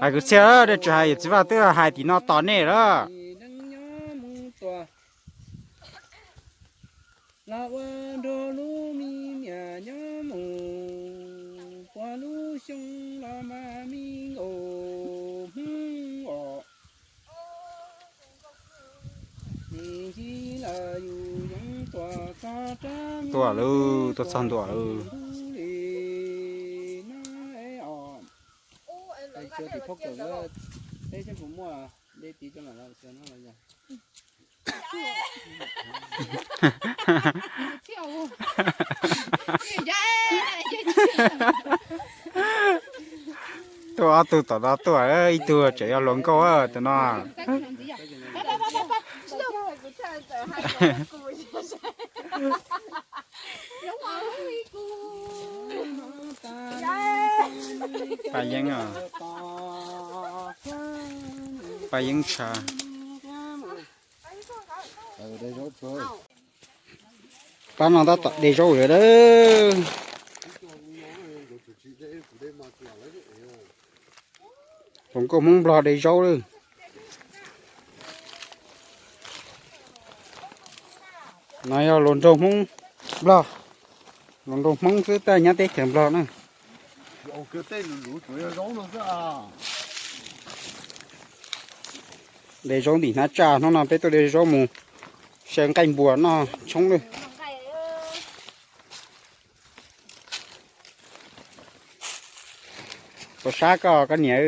Hais kwv txhiaj, nej tsis hais, yawm txiv vaj twb hais tim no tos nej lawm. Los ua nrog lub me niam nyob mus, puag lub xyoo los mas me nkaus Hmoob os. Nim ntsis lawm yus yeej tuaj txog rab tuaj lawm, tuaj txog ntua lawm. Tuaj ob tug tom no tuaj, ib tug tseem yog hluas nkauj tus no. Paj yeeb, paj yeeb tshav. Pab no tab tom de zaub lawm. Hluas nkauj Hmoob Nplog de zaub lawm. No yog hluas nraug Hmoob Nplog, hluas nraug Hmoob xwb, tab nyob teb chaws Nplog na. De zaub ntim hnab tsaj, hnub no peb tuaj de zaub mus xyaw nqaij npua noj tshoob lawm. Puas sab koj, koj niam?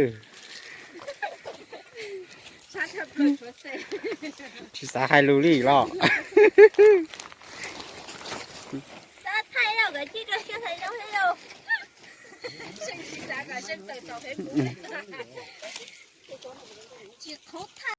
Tsis xav hais lus li los.